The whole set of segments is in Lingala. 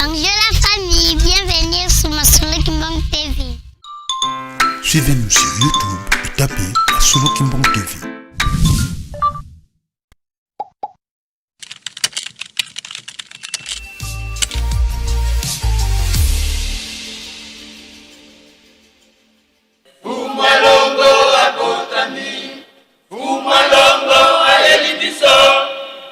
Bonjour la famille, bienvenue sur Masolo Kimbang TV. Suivez-nous sur YouTube et tapez Masolo Kimbang TV. Fumalongo akotami, Fumalongo ayeli biso,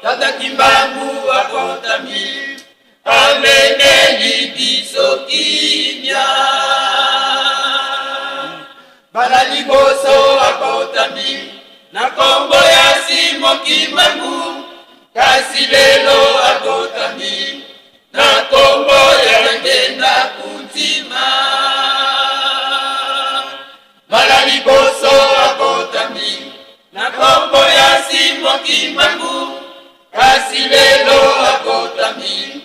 Tata Kimbangu akotami, amemeli biso kimia. Bala liboso akotami na kombo ya Simon Kimbangu, kasi lelo akotami na kombo ya Ngenda Kuntima. Mbala liboso abotami na kombo ya Simon Kimbangu, kasi lelo abotami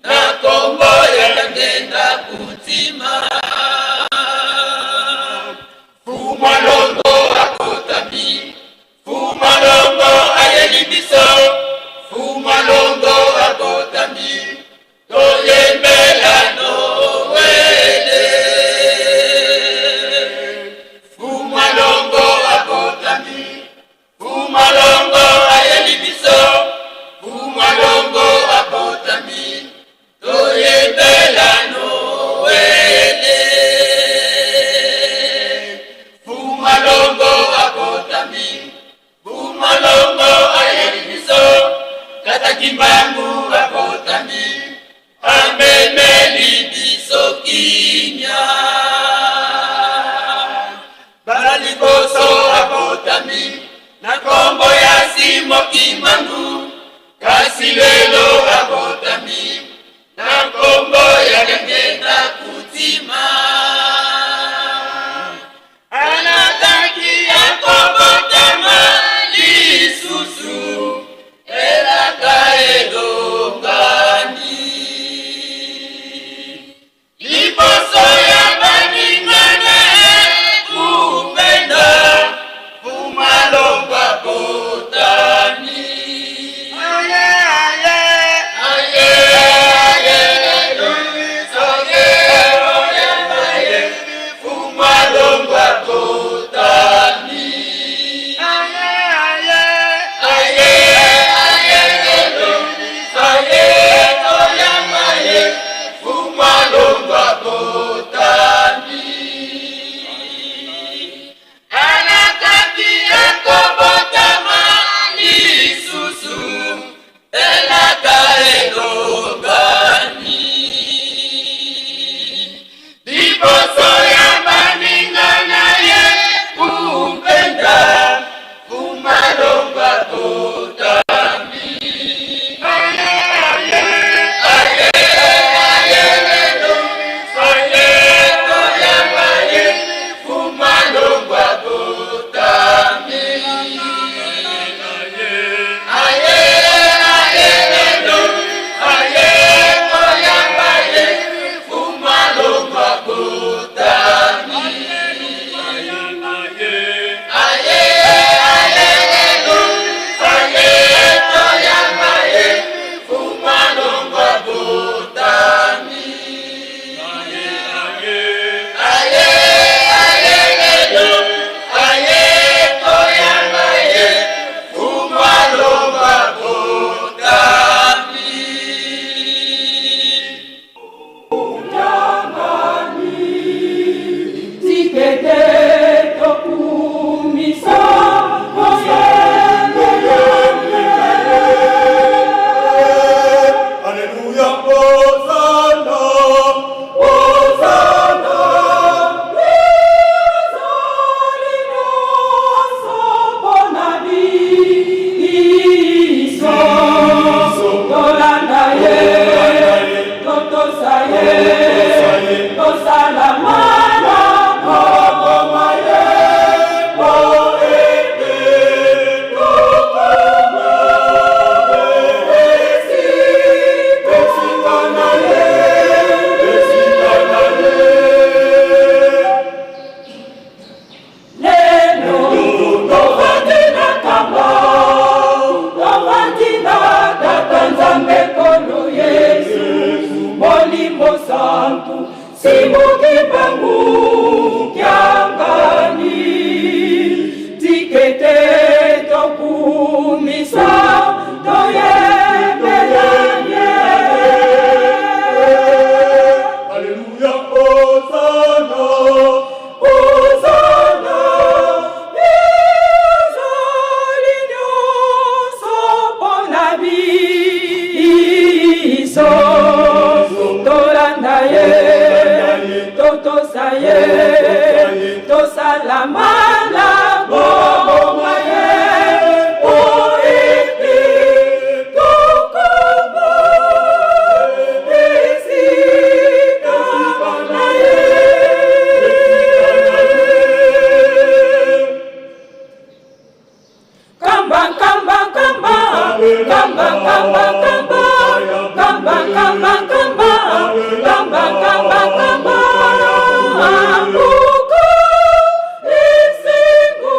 na kombo ya Ngenda Kuntima. Fuma Longo akotami, Fuma Longo ayeli biso, Fuma Longo abotami, toyembela Noele. Fuma Longo abotami, Fuma Longo ayeli biso, Fuma Longo abotami, toyembela Noele. Fuma Longo abotami, Fuma Longo ayeli biso, Tata Kimbangu abotami, amemeli biso kimia. Bala liboso abotami na kombo ya Simon Kimbangu, kasi lelo abotami na kombo ya Ngenda Kutima. Alakaki akobotama lisusu, elaka elongani. Liboso ya baninga na ye kupenda, Fumalongo abotami. Aye, aye, aye, aye, aye, aye, Fumalongo abotami. Aye, aye, aye, aye, aye, aye, Fumalongo abotami. Alakaki akobotama lisusu, elaka elongani. Liboso ya baninga na ye kupenda, Fumalongo abotami. Aye, aye, aye, aye, aye, toyamba ye, Fumalongo abotami. Aye, aye, lelo, aye, toyamba ye, Fumalongo abotami. Aye, aye, lelo, aye, toyamba ye, Fumalongo abotami. Aye, aye, lelo, aye, toyamba ye, Fumalongo abotami. Tikete tokumisa Alleluia, Hosanna, Hosanna. Tolanda ye, totosa ye, tosala mana Koboma ye, po ete tokoma esika na ye, esika na ye. Lelo tovandi na kamba, tovandi na Tata Nzambe Nkolo Yesu. Simon Kimbangu Kiangani, tikete tokumisa toyembela ye. Alléluia, Hosanna, Hosanna, ezali nyonso mpona biso. Tolanda ye, totosa ye, tosala malamu mwa ye, po ete tokoma esika na ye. Kamba, kamba, kamba, kamba, kamba, kamba, kamba, kamba, kamba, kamba, kamba, kamba. Uko esengo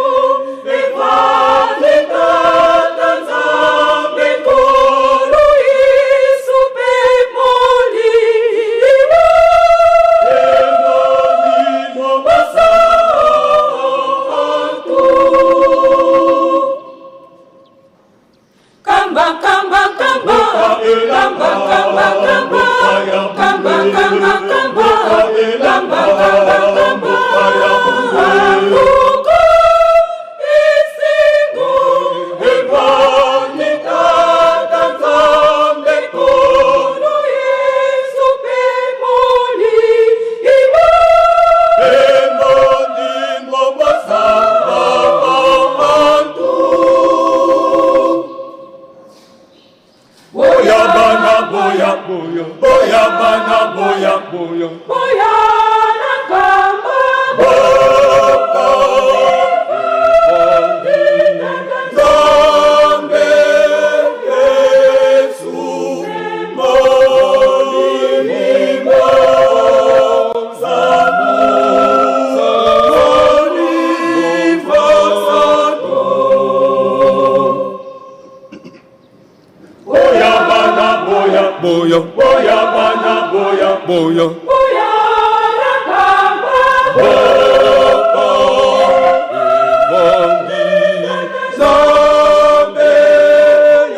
evandi Tata Nzambe Nkolo Yesu mpe Molimo. Mosantu. Kamba, kamba, kamba, kamba, kamba, kamba, kamba, kamba, kamba, kamba, kamba, kamba. Uko esengo evandi Tata Nzambe Nkolo Yesu mpe Molimo. Emondimo Mosantu. Boya bana boya, boya bana boya, boya. Boya na kamba, Boka, Nzambe Yesu, Molimo Santu, Molimo Santu. Boya bana boya, boya, boya bana boya, boya. Boya na kamba, Boka, Nzambe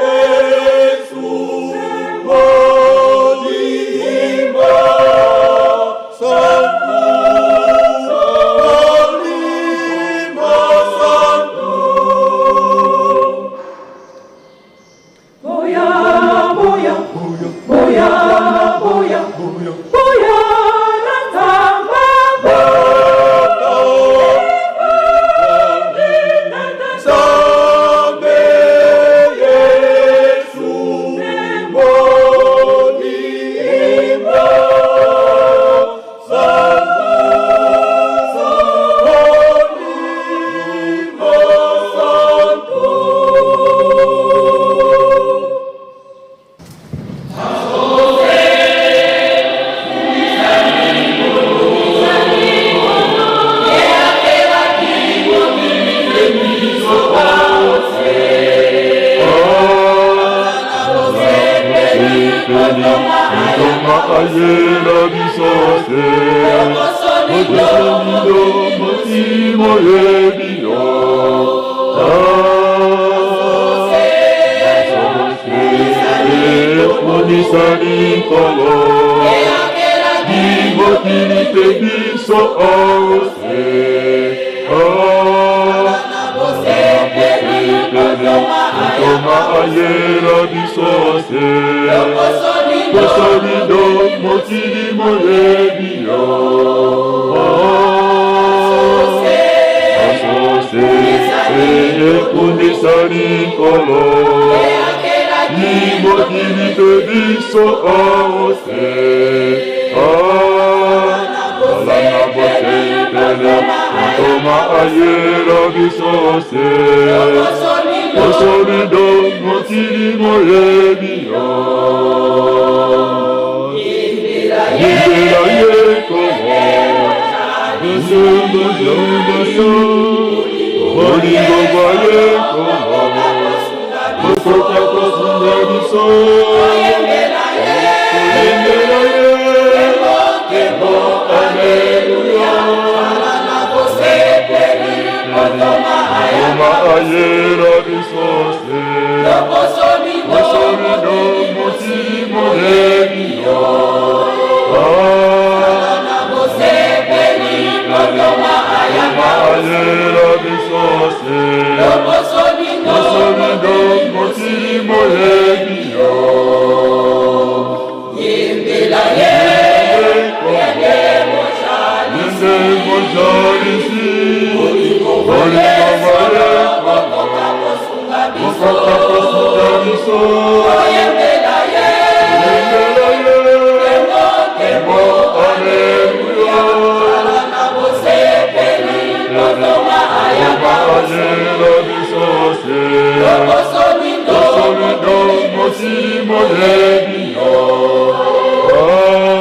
Yesu, Molimo Santu, Molimo Santu. Boya, boya, boya, boya, boya na kamba, Nzambe Yesu, Molimo Santu, Molimo Santu. Ayela biso se Motosonido motimo yebi yo Monisani nkolo Bimokili mpe biso ose Ntoma ayela biso se Tosolido mokili moyebi yo Asose ekundisani nkolo Mokili mpe biso ose Ala na bosepele Ntoma ayela biso se Tosolido mokili moyebi yo Yembela ye kongo Bosembo boso Bolingo bwa ye kongo Bokoka kosunga biso Koyembela ye. Ayela biso se. Lokoso mokili moyebi yo. Ayela biso se. Lokoso mokili moyebi yo. Yembela ye, yende mozalisi. Bolingo kokoka kosunga biso. Yembela ye, kembo, aleluya. Ayela biso se. Lokoso mokili moyebi yo. Ayela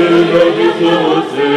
biso se.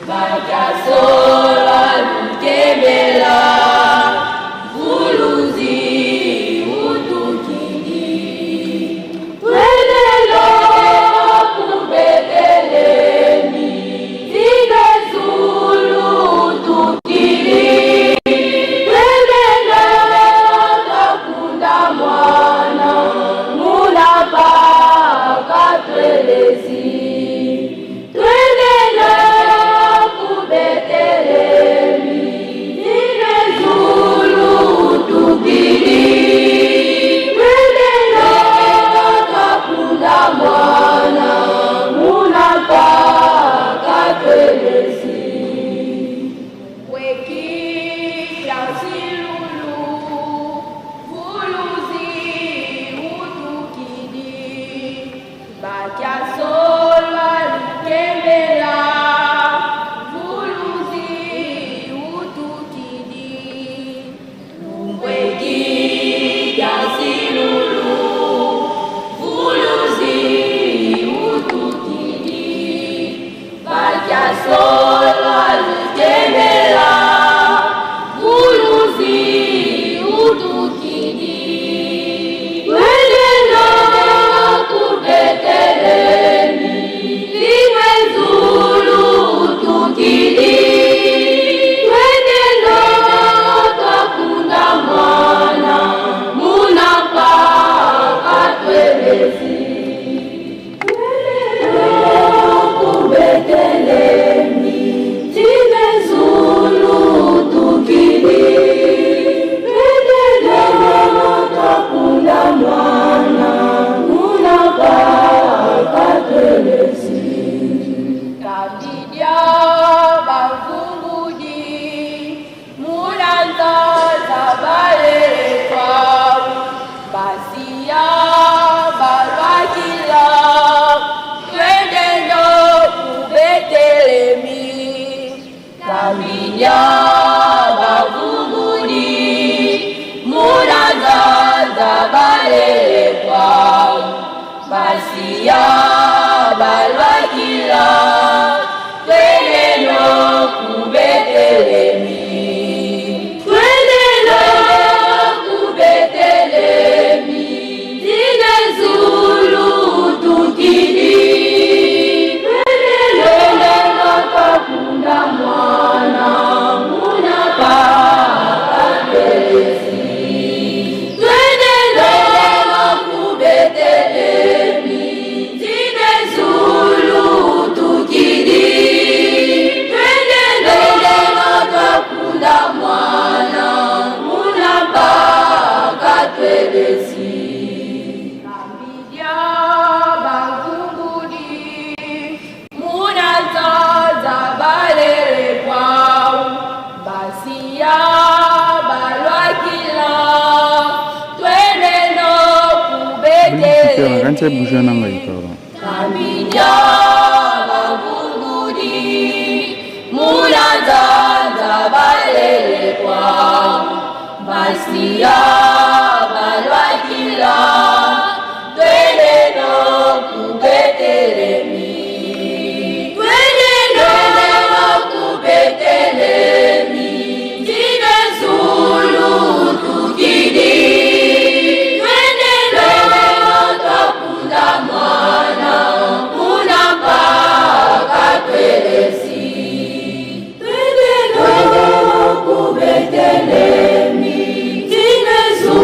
Bakasola lukemela, balelekwa basiya balwakila tweneno kubetelemi tweneno kubetelemi tinezulu tukili tweneno kakunda mwana muna pakatelezi tweneno kubetelemi tinezulu tukili tweneno kakunda mwana muna pakatelezi. Kambidya bangungudi munazaza balelekwa basiya balwakila tweneno Kanti kubetelemi bouger na ngai pardon. Kambidya bangungudi munazaza balelekwa basiya balwakila tweneno kubetelemi tweneno kubetelemi tinezulu tukidi tweneno twakunda mwana unapakatwelesi tweneno kubetelemi tinezulu.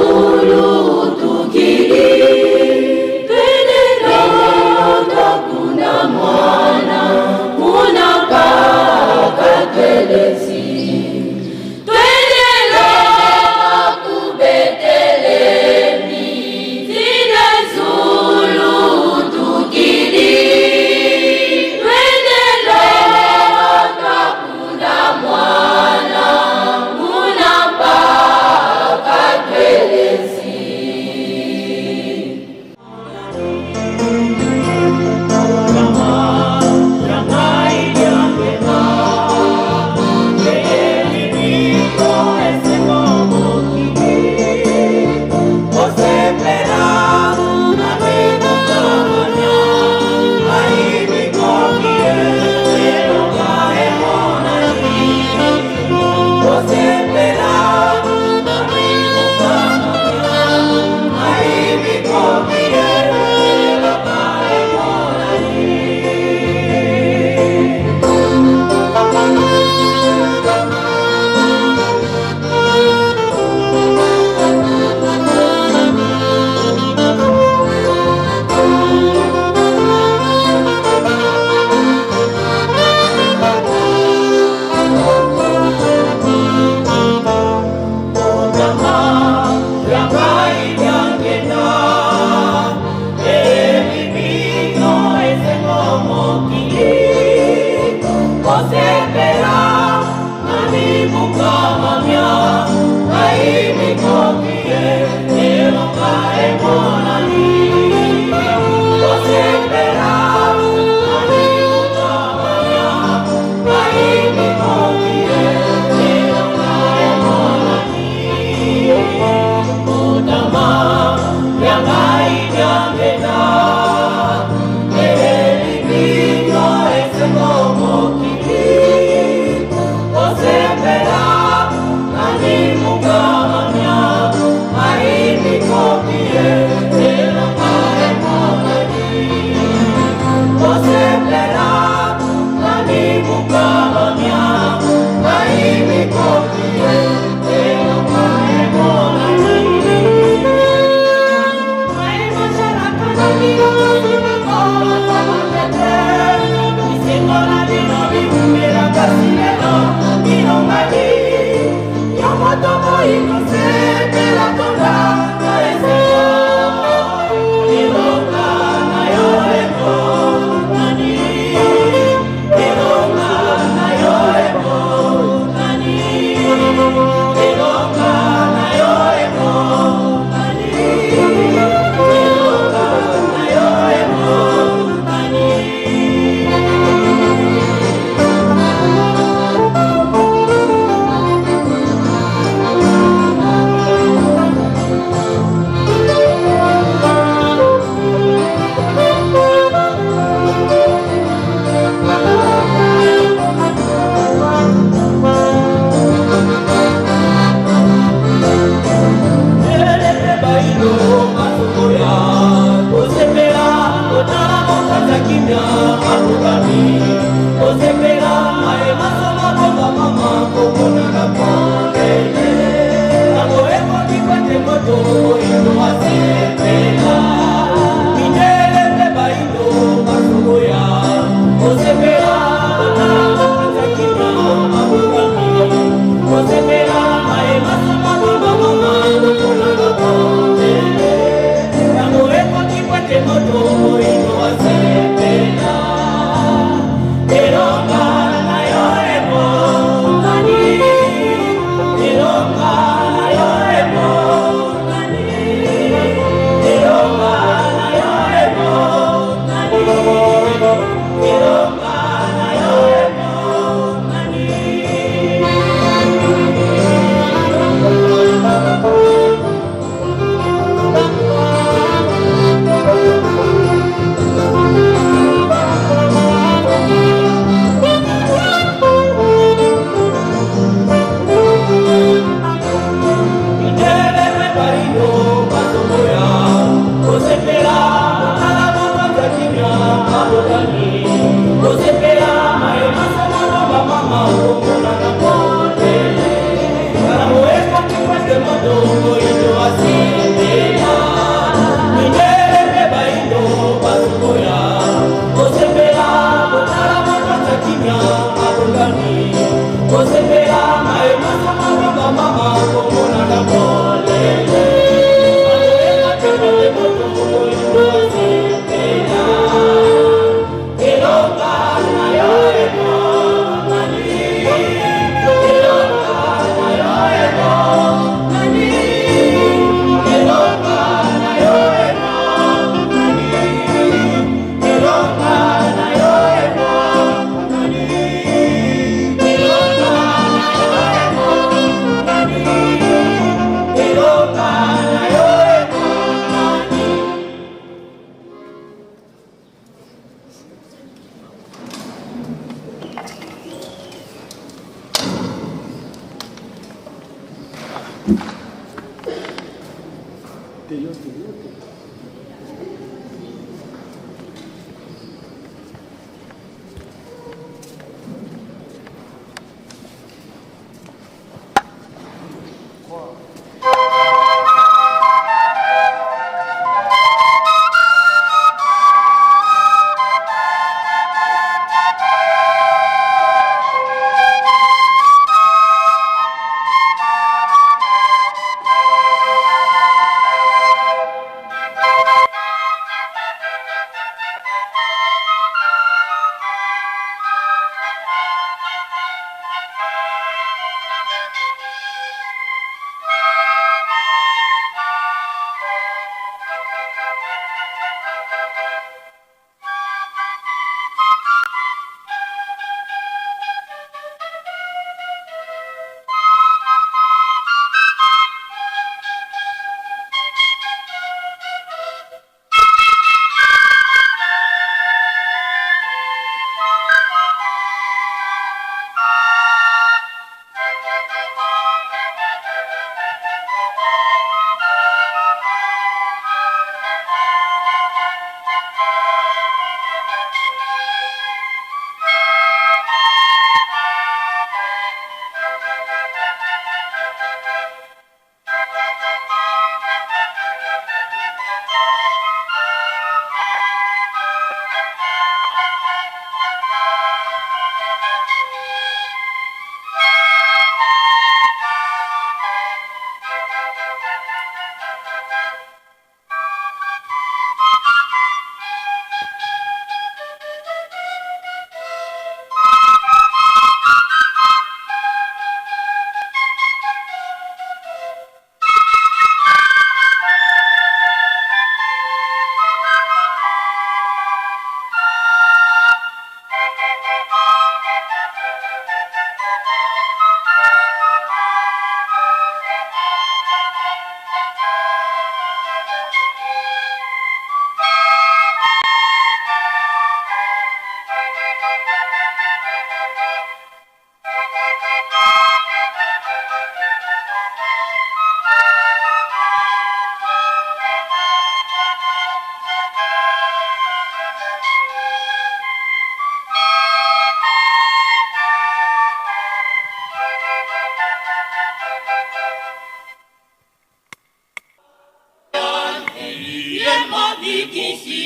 Ye mobikisi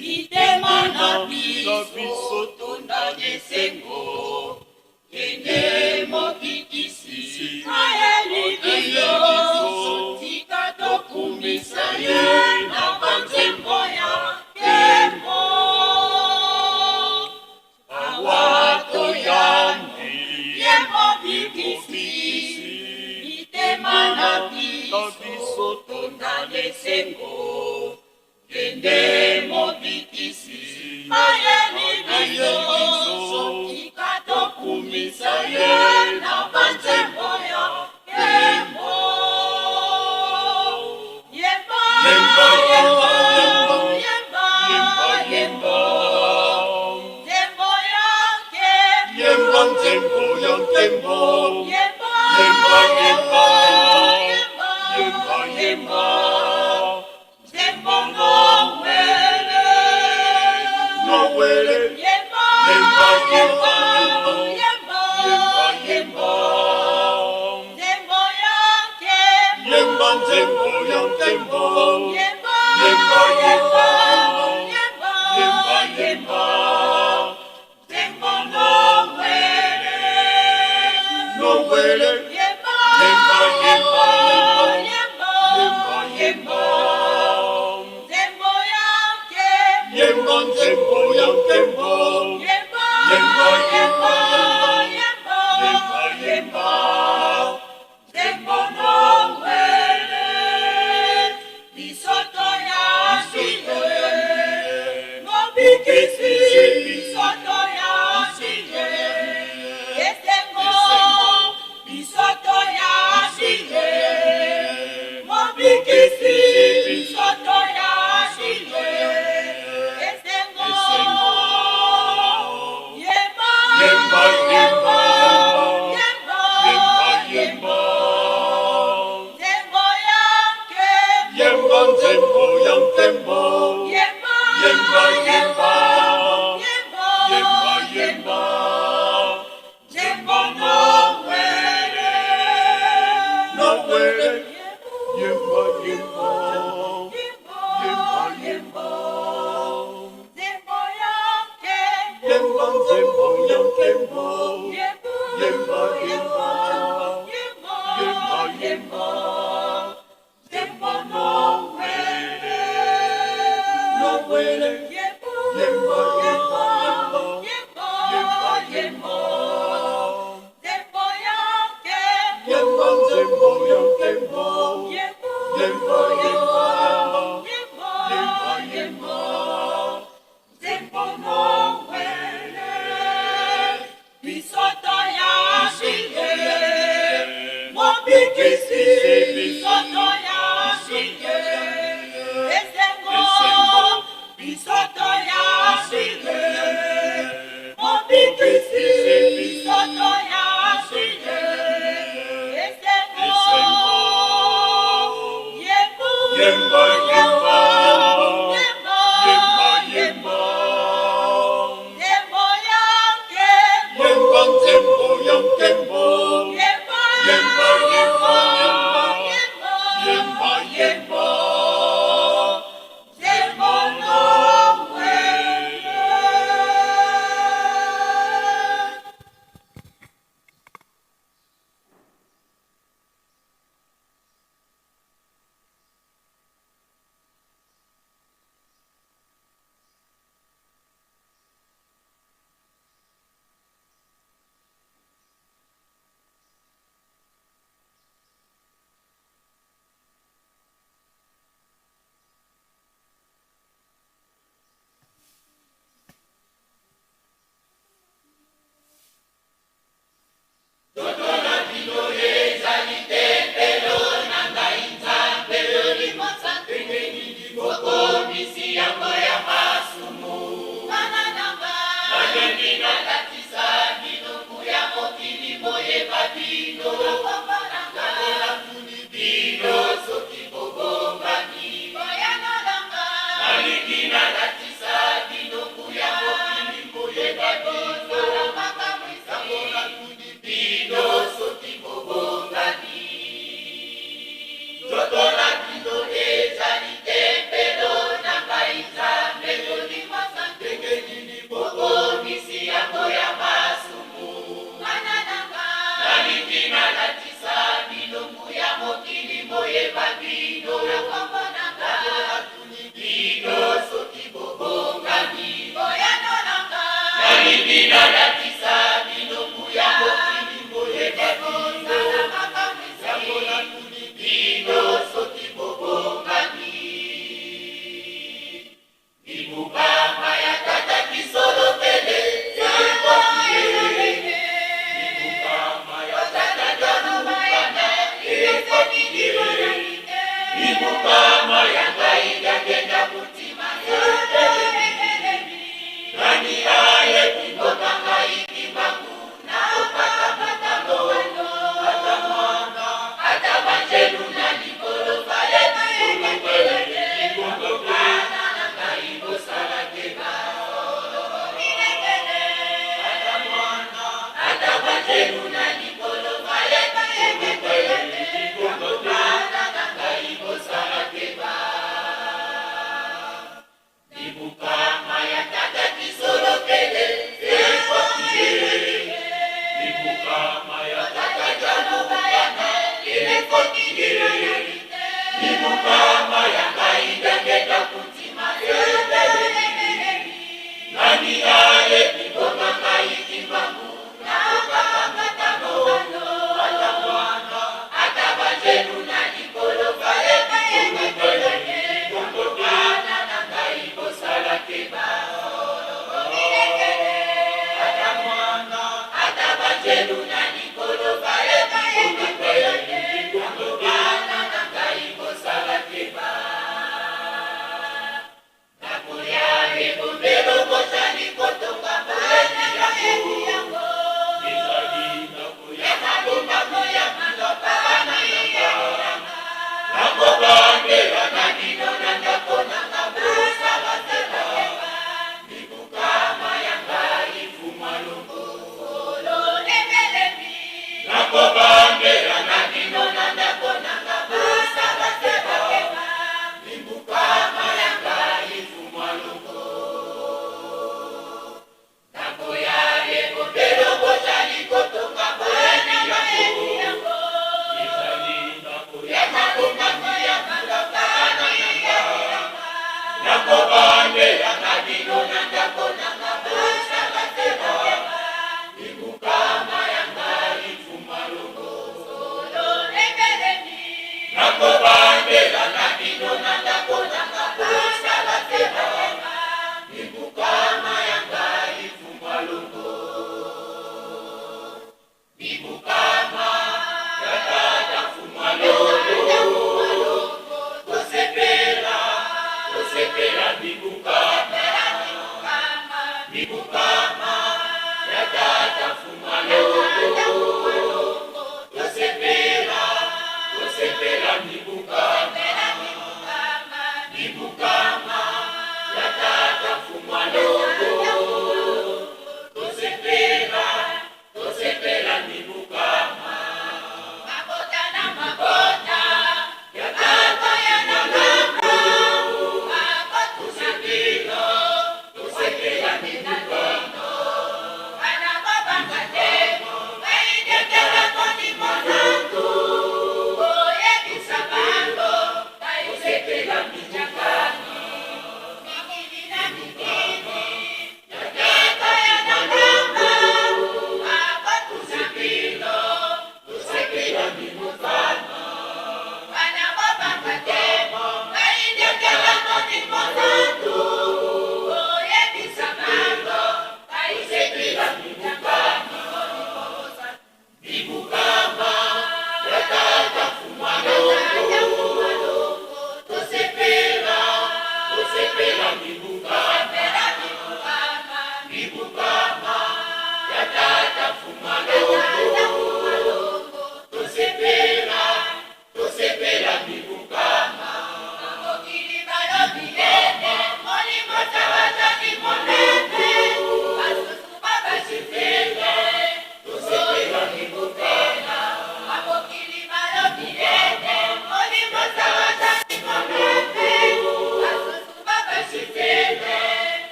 mitema na biso, tonda esengo. Kende mobikisi ayeli biso, tika tokumisa ye na banzembo ya nkembo. Awa toyambi ye mobikisi mitema na biso, tonda esengo. Kende mobikisi ayeli biso, tika tokumisa ye na banzembo ya nkembo. Yemba, yemba, yemba, yemba, nzembo ya nkembo. Yemba nzembo ya nkembo. Yemba, Yemba, yemba, yemba, yemba, yemba, nzembo nowele. Nowele. Yemba, Yemba, yemba, yemba, yemba, yemba, yemba, nzembo ya nkembo. Yemba nzembo ya nkembo. Yemba, Yemba, yemba, yemba, yemba, yemba, nzembo nowele. Nowele. Yemba, Yemba, yemba, yemba, yemba, yemba, nzembo ya nkembo. Yemba nzembo ya nkembo. Yemba, Yemba, yemba, yemba, yemba, yemba, nzembo nowele. Biso toyambi ye, mobikisi. Biso toyambi ye, esengo. Biso toyambi ye, mobikisi. Biso toyambi ye, esengo. Yemba, Yemba, yemba, yemba, yemba, yemba, nzembo ya nkembo. Yemba nzembo ya nkembo. Yemba, Yemba, yemba, yemba, yemba, yemba, nzembo nowele. Nowele. Yemba, yemba, yemba, yemba, nzembo ya nkembo. Yemba nzembo ya nkembo. Yemba, Yemba, yemba, yemba, yemba, yemba, nzembo nowele. Nowele. Yemba, Yemba, yemba, yemba, yemba, yemba, yemba, nzembo ya nkembo. Yemba nzembo ya nkembo. Yemba, Yemba, yemba, yemba, yemba, yemba, nzembo nowele. Biso toyambi ye, mobikisi. Biso toyambi ye, esengo. Biso toyambi ye, mobikisi. Biso toyambi ye, esengo. Yemba, Yemba, yemba, yemba, yemba, yemba, nzembo ya nkembo. Yemba nzembo ya nkembo. Yemba, Yemba, yemba, yemba, yemba, yemba, nzembo nowele.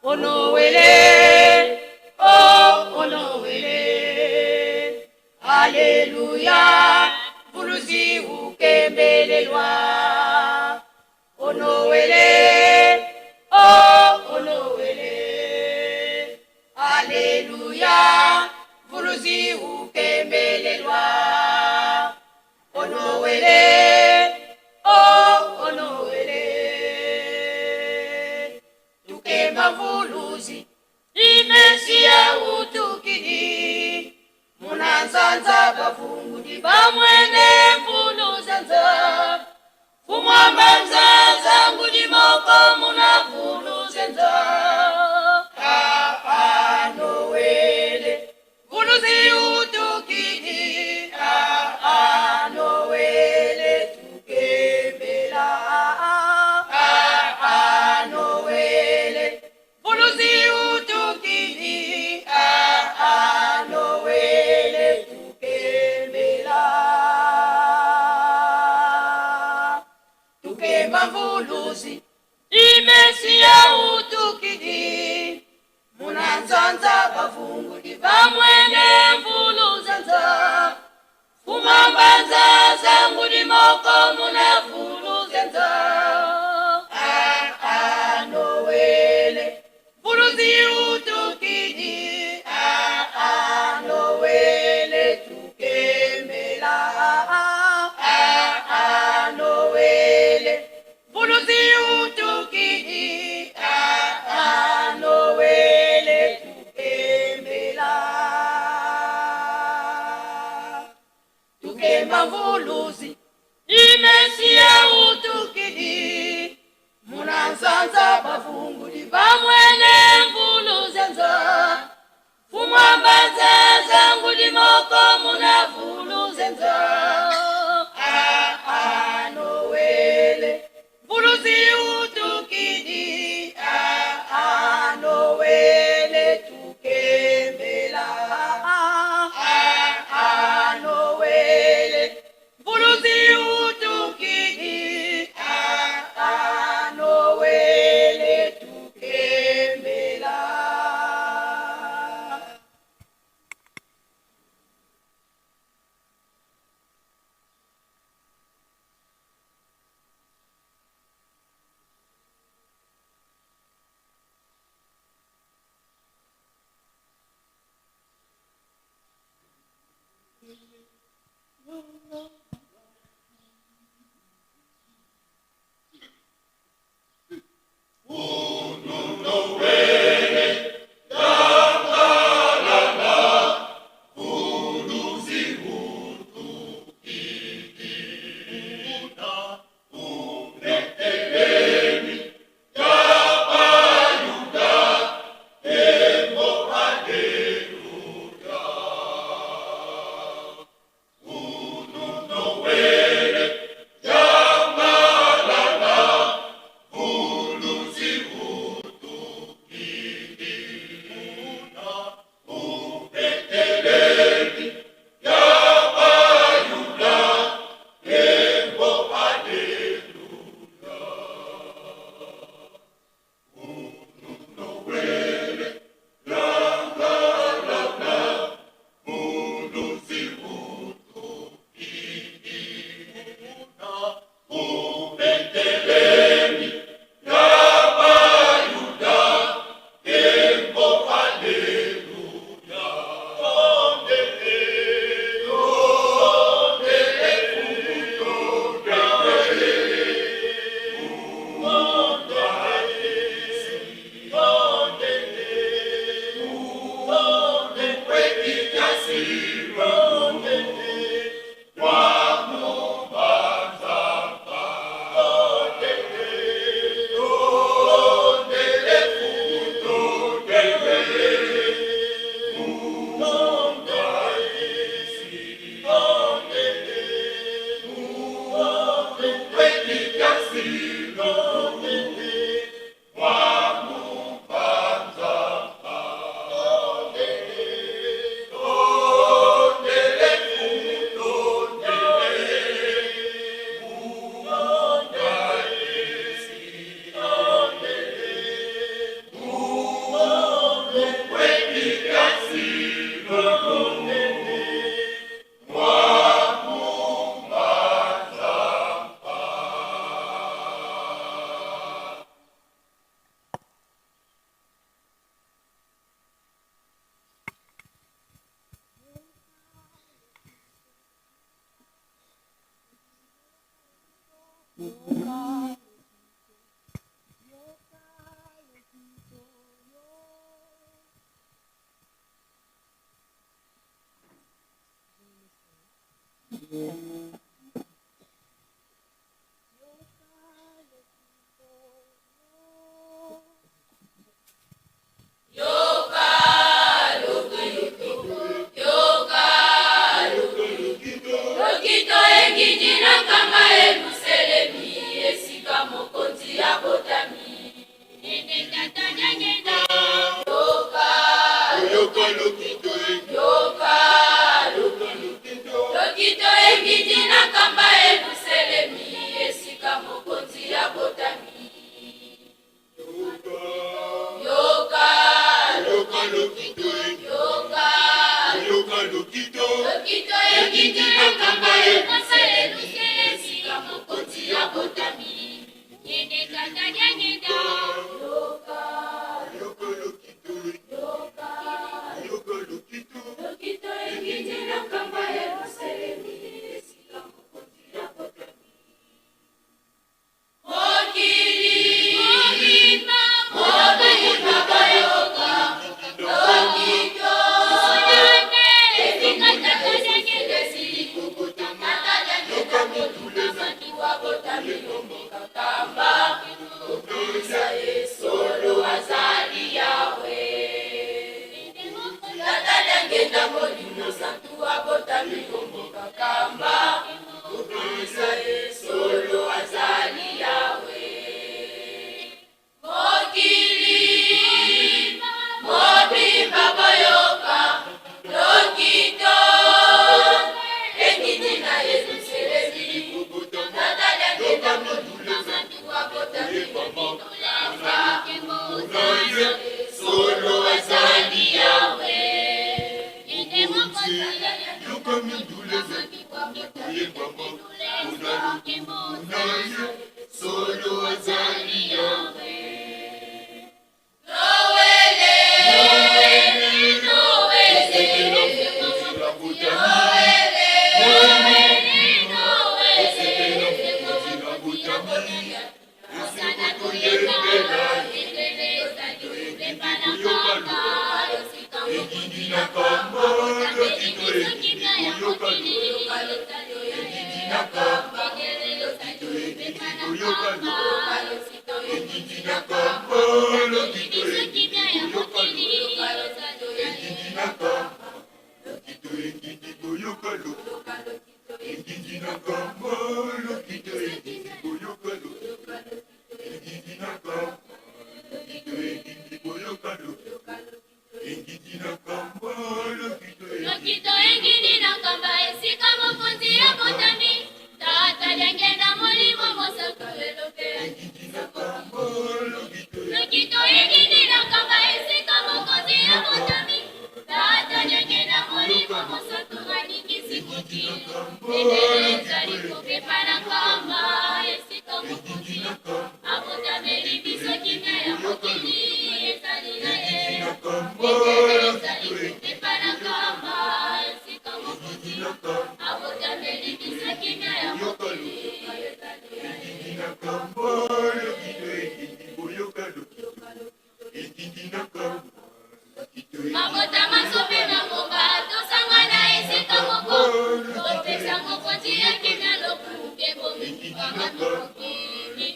Onowele, oh Onowele, Alléluia, vuluzi ukembelelwa. Onowele, oh Onowele, Alléluia, vuluzi ukembelelwa. Onowele, oh Onowele, tukemba vuluzi, imesia utukidi, munanzanza bavungudi bamwene vuluzanza, fumwamba nzanza ngudi moko munavuluzenza. Ah, ah, Noele, vuluzi utukidi, ah, ah, Noele, tukembela. Ah, ah, Noele, vuluzi utukidi, ah, ah, Noele, tukembela. Tukemba mvuluzi, imesia utukidi, munanzanza bavungudi bamwene mvuluzanza, fumambanza zangudi moko munavuluzenza. Ah, ah, Noele, mvuluzi utukidi, ah, ah, Noele, tukembela. Ah, ah, Noele, mvuluzi utukidi, ah, ah, Noele, tukembela. Tukemba mvuluzi, imesia utukidi, munanzanza bavungudi bamwene mvuluzenza, fumwambanza zangudi moko munavuluzenza. Ah, ah, Noele, mvuluzi utukidi, ah, ah, Noele, tukembela. Ah, ah, Noele, mvuluzi utukidi, ah, ah, Noele, tukembela. Uno Lokito ekiti na kamba Yelusalemi, esika mokonzi abotami. Yoka, Yoka lokito yoka, lokito ekiti na kamba Yelusalemi, esika mokonzi abotami. Yoka, Yoka lokito yoka, Yoka lokito lokito ekiti na kamba Yelusalemi, esika mokonzi abotami. Yoka, Yoka lokito Yoka lokito lokito ekiti na kamba Yelusalemi, esika mokonzi abotami. Mokili, mobimba bayoka, lokito, esika tata esili kokotama, tata abotami kakamba, komisa ye solo azali Yawe. Tata Diangienda molimo santu abotami kakamba, komisa ye solo azali Yawe. Mokili, mobimba boyoka, lokito, ekiti na Yelusalemi. Tata Diangienda molimo santu abotami kakamba, solo azali Yawe. Yoka mindule Oyebama Unaye Solo azali Yawe Noele, Noele, Lokito engini na kamba esika mokonzi abotami. Tata Diangienda molimo mosantu elobe. Lokito engini na kamba esika mokonzi abotami. Tata Diangienda molimo mosantu aningisi mokili. Bendele ezali kopepa na kamba esika mokonzi abotameli biso kimia ya mokili ezali na ye. Bendele ezali kopepa na kamba esika mokonzi abotameli biso kimia ya mokili ezali na ye. Mabota masope mangomba tosangana esika moko topesa mokonzi ya kimia lokumu bomikanga mokili.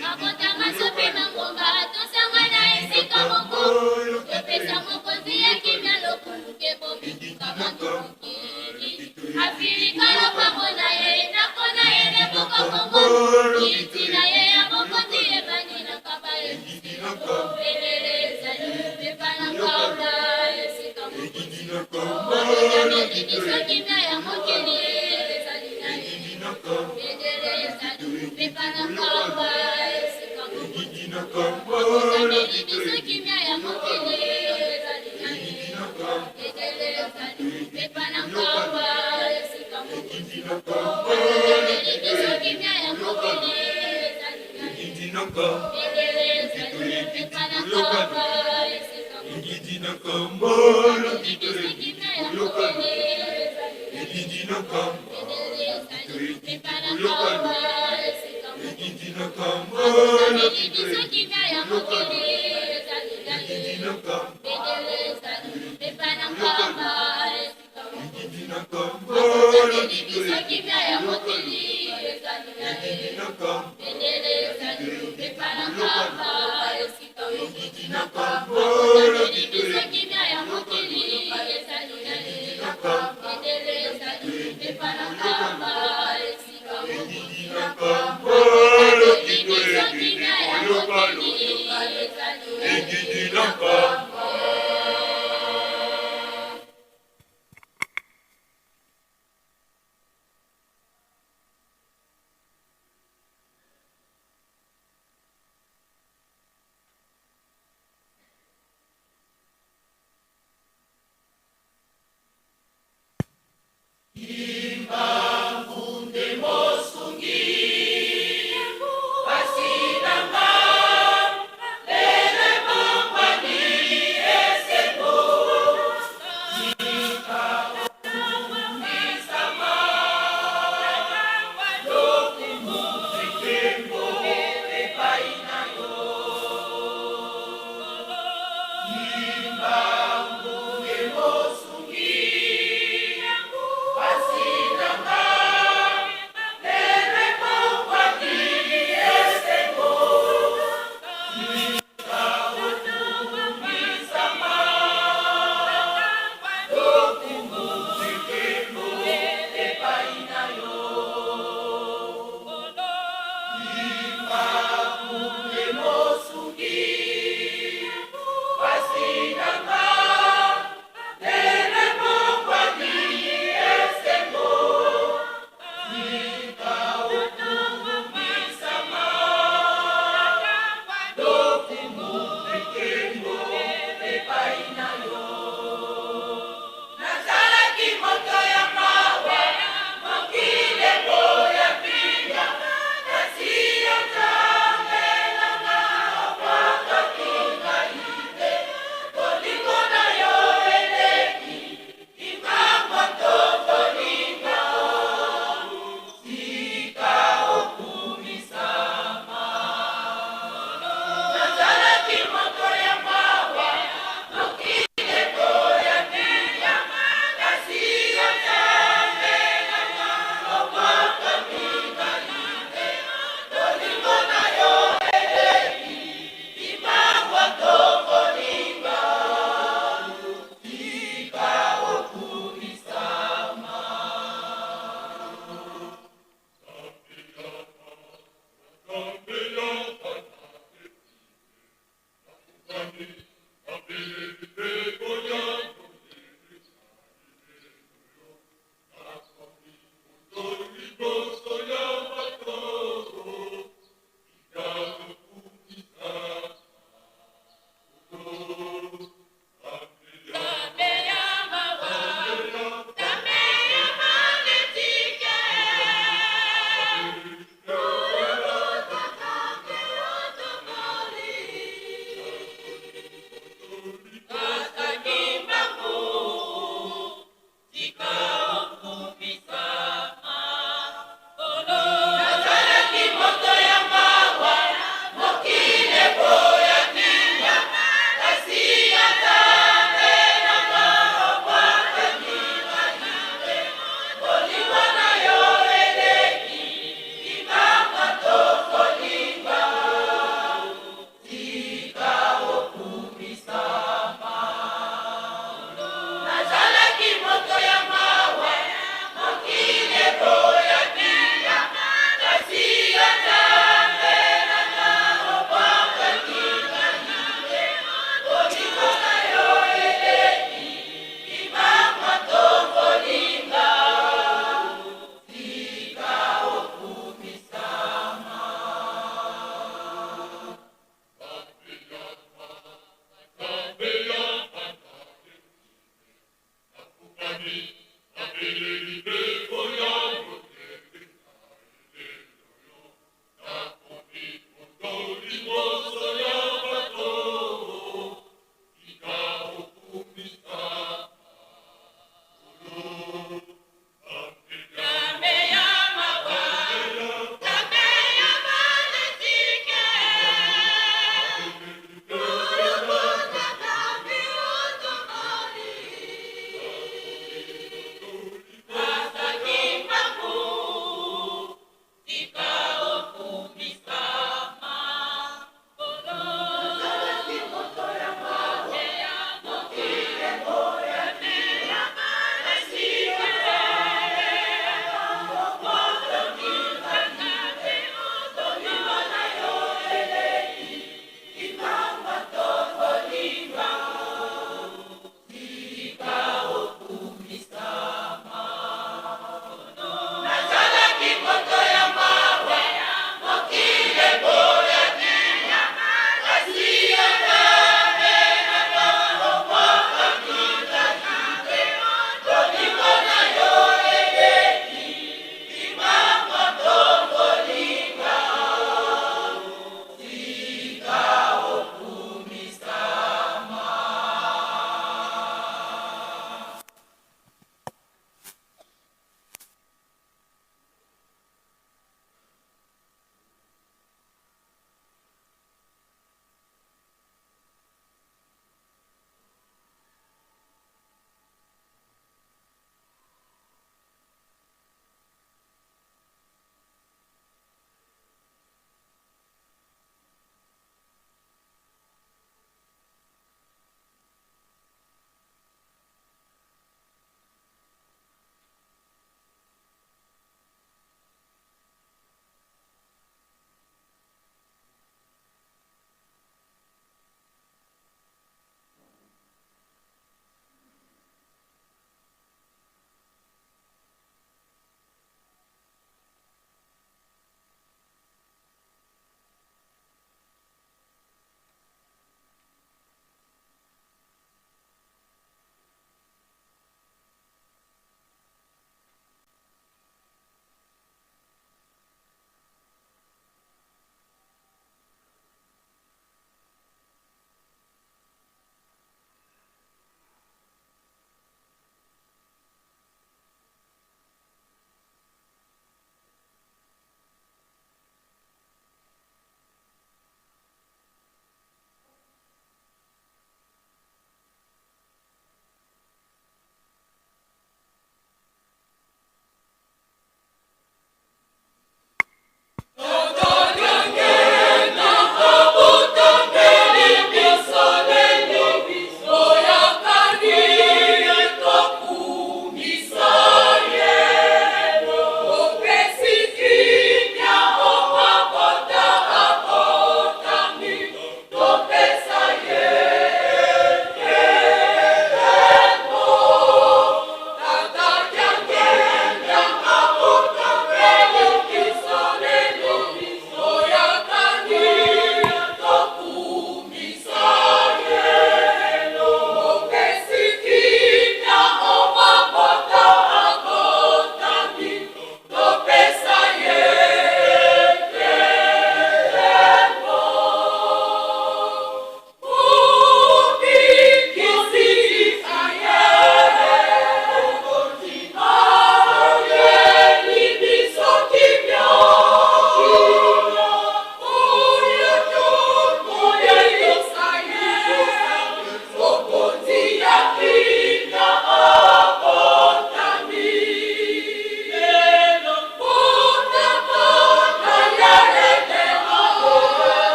Mabota masope mangomba tosangana esika moko topesa mokonzi ya kimia lokumu bomikanga mokili. Afilika lopango na ye nakona ye nebuka Kongo kiti na ye ya mokonzi ebandi na kamba ye bendele ezali kopepa na kamba esika mokonzi abotameli biso kimia ya mokili ezali na ye. Bendele ezali kopepa na kamba esika mokonzi abotameli biso kimia ya mokili ezali na ye. Bendele ezali kopepa na kamba esika mokonzi abotameli biso kimia ya mokili ezali na ye. Bendele ezali kopepa na kamba esika mokonzi abotameli biso kimia ya mokili ezali na ye. Bendele ezali kopepa na kamba esika mokonzi Otatoli biso kimia ya mokili ezali na ye. Bendele ezali epa na Nkamba esika Otatoli biso kimia ya mokili ezali na ye. Bendele ezali epa na Nkamba esika Otatoli biso kimia ya mokili ezali na ye.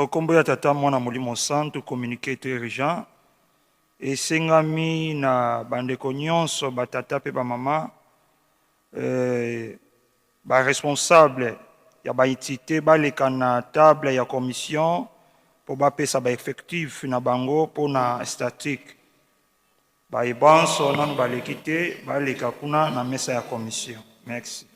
Nkombo ya Tata, Mwana, Molimo Santu, communiqué très urgent. Esengami na bandeko nyonso, batata mpe bamama, baresponsable ya baentité baleka na table ya commission mpo bapesa baeffectif na bango mpona statique. Baye banso nanu baleki te, baleka kuna na mesa ya commission. Merci.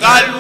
Kalu.